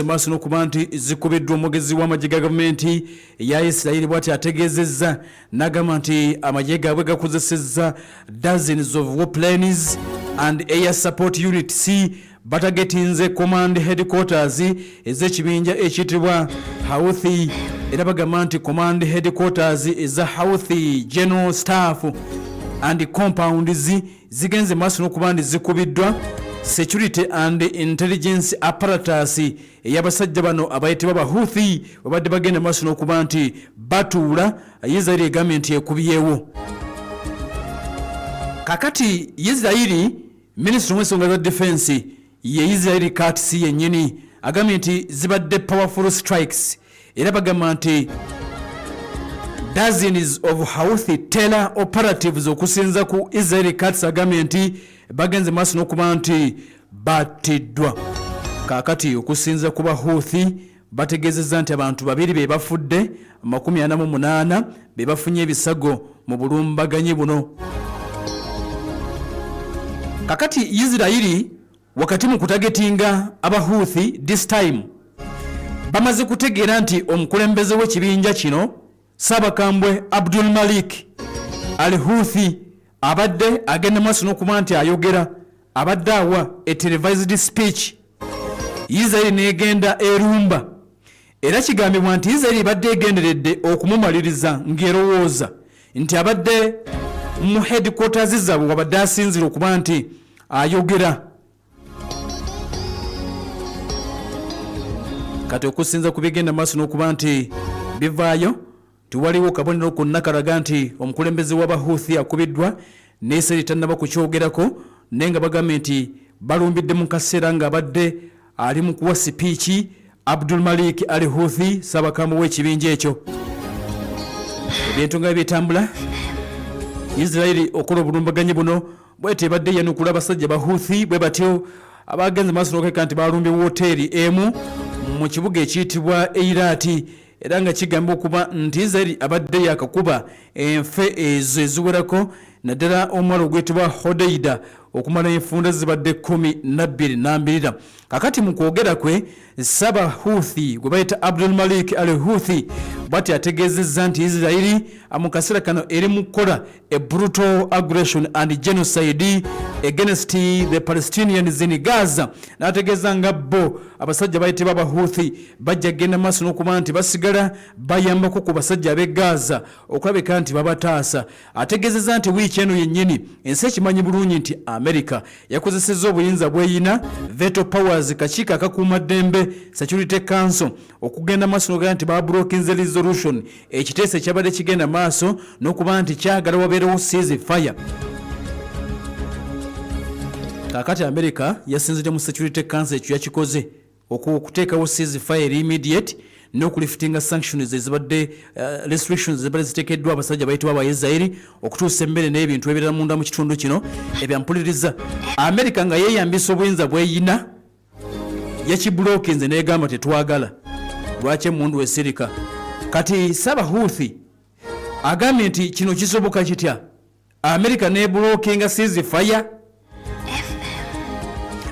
Maaso n'okuba nti zikubiddwa. Omwogezi w'amagye ga gavumenti eya Isirayiri bwati ategeezezza n'agamba nti amagye gaabwe gakozesezza dozens of warplanes and air support units, batargetinze command headquarters ez'ekibinja ekiyitibwa Houthi, era bagamba nti command headquarters eza Houthi general staff and compounds zigenze maaso n'okuba nti zikubiddwa. Security and intelligence apparatus ey'abasajja bano abayitibwa Bahuthi babadde bagenda maaso n'okuba nti batuula, Isirairi egambye nti ekubyewo. Kakati Isirairi, minisitiri w'ensonga za defense ye Israel Katz yennyini agambye nti zibadde powerful strikes, era bagamba nti dozens of Houthi terror operatives, okusinza ku Israel Katz, agambye nti bagenze maaso n'okuba nti battiddwa. Kaakati okusinza ku Bahuthi, bategeezezza nti abantu 2 be bafudde, 48 be bafunye ebisago mu bulumbaganyi buno. Kakati Isirayiri wakati mu kutargetinga Abahuthi, this time bamaze kutegeera nti omukulembeze w'ekibinja kino, Saabakambwe Abdul Malik Al Huthi, abadde agenda maaso n'okuba nti ayogera, abadde awa a televised speech. Isirairi n'egenda erumba, era kigambibwa nti Isirairi ebadde egenderedde okumumaliriza ng'erowooza nti abadde mu headquarters zaabwe wabadde asinzira okuba nti ayogera. Kati okusinza ku bigenda maaso n'okuba nti bivaayo, tiwaliwo kabonero konna kalaga nti omukulembeze w'Abahuthi akubiddwa, n'Isirairi tannaba kukyogerako, naye nga bagambye nti balumbidde mu kaseera ng'abadde ali mu kuwa speech Abdul Malik Al Huthi, ssaabakambwe w'ekibinja ekyo. Ebintu nga bitambula, Isirairi okola obulumbaganyi buno bwete ebadde yanukula abasajja Bahuthi bwe batyo abagenze maaso n'okweka nti balumbye woteeri emu mu kibuga ekiyitibwa Eirati, era nga kigambibwa okuba nti Isirairi abadde yakakuba enfe ezo eziwerako, naddala omwalo oguyitibwa Hodeida, okumala enfunda zibadde 12 nambirira. Kakati mu kwogera kwe, Saba Huthi gwe bayita Abdul Malik Al Huthi bwati ategeezezza nti Isirairi mu kaseera kano eri mu kukola a brutal aggression and genocide against the Palestinians in Gaza, n'ategeeza nga bo abasajja bayitibwa Abahuthi bajja kugenda maaso n'okuba nti basigala bayambako ku basajja ab'e Gaza okulabika nti babataasa. Ategeezezza nti wiiki eno yennyini ensi ekimanyi bulungi nti America yakozesezza obuyinza bweyina, veto powers, kakiiko akakuuma ddembe, Security Council, okugenda maaso n'okugaa nti bablockinze resolution, ekiteeso ekyabadde kigenda maaso n'okuba nti kyagala wabeerewo cease fire. Kaakati America yasinzidde mu Security Council, ekyo yakikoze okuteekawo cease fire immediate n'okuliftinga sanctions ezibadde, restrictions ezibadde ziteekeddwa abasajja bayitibwa Abaisirairi okutuusa emmere n'ebintu ebirala munda mu kitundu kino. Ebyampuliriza, America nga yeeyambisa obuyinza bweyina yakiblockinze negamba tetwagala. Lwaki emundu esirika? Kati Sabahuthi agambye nti kino kisoboka kitya America neblockinga cease fire?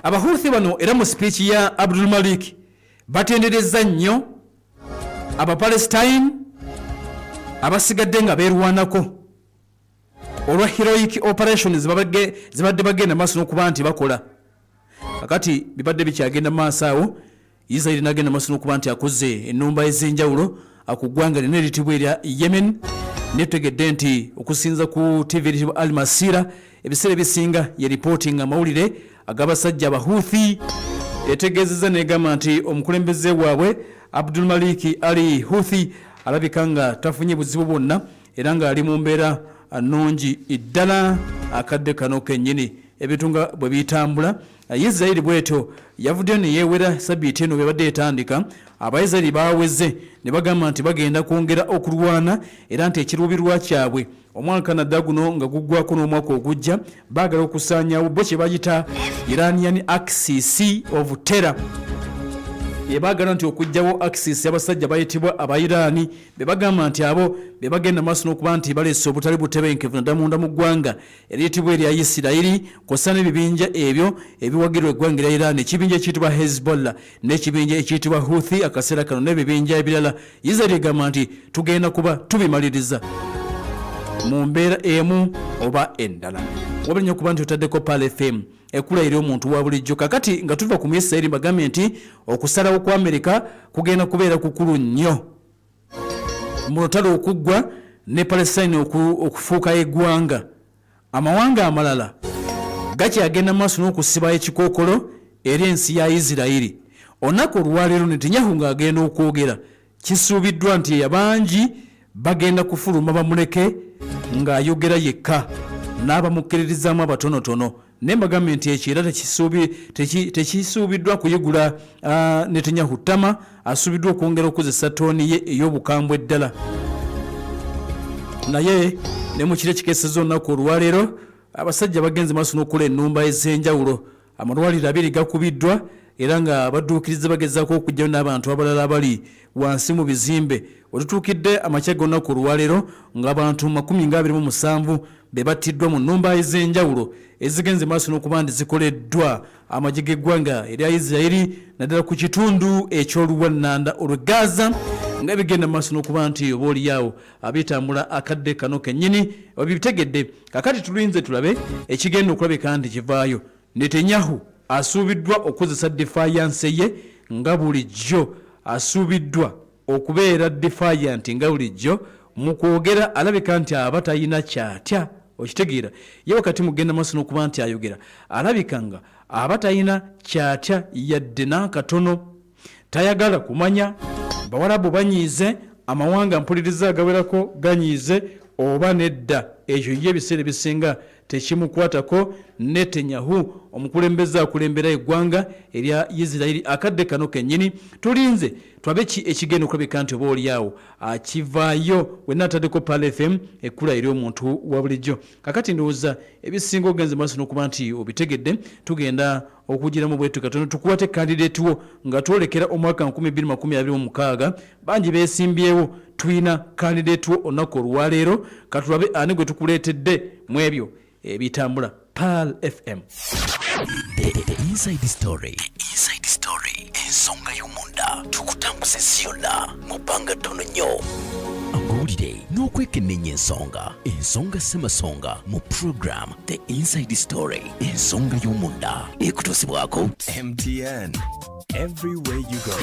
Abahuthi bano era mu speech ya Abdul Malik batendereza nnyo Abapalestine abasigadde nga beerwanako olwa heroic operations zibadde bagenda maaso n'okuba nti bakola. Kakati bibadde bikyagenda maaso awo, Isirairi nagenda maaso n'okuba nti akoze ennumba ez'enjawulo ku ggwanga lina eritibwa erya Yemen. Netutegedde nti okusinza ku TV eritibwa Al Masira, ebiseera ebisinga ye reporting amawulire ag'abasajja Abahuthi, etegeezezza negamba nti omukulembeze waabwe Abdul Maliki Ali Huthi alabika nga tafunye buzibu bwonna, era ng'ali mu mbeera nnungi ddala akadde kano kennyini. Ebintu nga bwe bitambula, Isirairi bwetyo yavuddeyo ne yeewera. Sabiiti eno bwebadde etandika, Abaisirairi baweze ne bagamba nti bagenda kwongera okulwana, era nti ekiruubirwa kyabwe omwaka naddala guno nga guggwako n'omwaka ogujja baagala okusaanyawo bo kye bayita Iranian axis of terror. Yebaagala nti okuggyawo axis y'abasajja bayitibwa Abairaani, be bagamba nti abo be bagenda maaso n'okuba nti baleese obutali butebenkevu naddala munda mu ggwanga eriyitibwa erya Isirayiri, kw'ossa n'ebibinja ebyo ebiwagirwa eggwanga erya Iran, ekibinja ekiyitibwa Hezbollah n'ekibinja ekiyitibwa Houthi akaseera kano n'ebibinja ebirala. Isiraeri egamba nti tugenda kuba tubimaliriza mu mbeera emu oba endala. Wabula nnyo okuba nti otaddeko Pearl FM, ekula eri omuntu wa bulijjo. Kakati nga tuva ku Muisiraeri, mbagambye nti okusalawo kwa Amerika kugenda kubeera kukulu nnyo mu lutalo okuggwa ne Palestine okufuuka eggwanga. Amawanga amalala gakyagenda maaso n'okusiba ekikookolo eri ensi ya Isirayiri. Olunaku olwaleero Netanyahu ng'agenda okwogera, kisuubiddwa nti abangi bagenda kufuluma bamuleke ng'ayogera yekka n'abamukkiririzaamu abatonotono. Naye mbagambye nti ekyo era tekisuubiddwa kuyigula Netanyahu ttama, asuubiddwa okwongera okukozesa tooni ye ey'obukambwe ddala. Naye ne mu kiro ekikeesezza olunaku olwaleero, abasajja bagenze maaso n'okukola ennumba ez'enjawulo. Amalwaliro abiri gakubiddwa era nga abadduukirize bagezaako okuggyayo n'abantu abalala abali wansi mu bizimbe. Wetutuukidde amakya g'olunaku olwaleero ng'abantu 27 be battiddwa mu nnumba ez'enjawulo ezigenze maaso n'okuba nti zikoleddwa amagye g'eggwanga erya Isiraeri naddala ku kitundu eky'oluwannanda olw'e Gaza, nga bigenda maaso n'okuba nti oba oliyaawo abitambula akadde kano kennyini obitegedde. Kakati tulinze tulabe ekigenda okulabika nti kivaayo. Netanyahu asuubiddwa okukozesa defiance ye nga bulijjo, asuubiddwa okubeera defiant nga bulijjo mu kwogera, alabika nti aba talina kyatya, okitegeera. Ye wakati mugenda maaso n'okuba nti ayogera, alabika nga aba talina kyatya yadde n'akatono. Tayagala kumanya Bawarabu banyiize, amawanga mpuliriza agawerako ganyiize oba nedda, ekyo ye ebiseera ebisinga tekimukwatako. Netanyahu omukulembeze akulembera eggwanga erya Isiraeri akadde kano kennyini, tulinze twabe ki ekigenda okulabika nti oba oliawo akivaayo. Wenna ataddeko Pearl FM, ekkula eri omuntu wa bulijjo. Kakati ndowooza ebisinga ogenze maaso n'okuba nti obitegedde. Tugenda okugiramu bwetu katono tukwate kandidate wo nga twolekera omwaka 2026. Bangi beesimbyewo, tulina kandidate wo olunaku olwaleero. Katulabe ani gwe tukuleetedde mu ebyo ebitambula. Pearl FM. The Inside Story. Inside Story. Ensonga y'omunda tukutambuza ensi yonna mu bbanga ttono nnyo. Amawulire n'okwekenneenya ensonga, ensonga ssemasonga mu program The Inside Story, ensonga y'omunda ekutuusibwako MTN. Everywhere you go.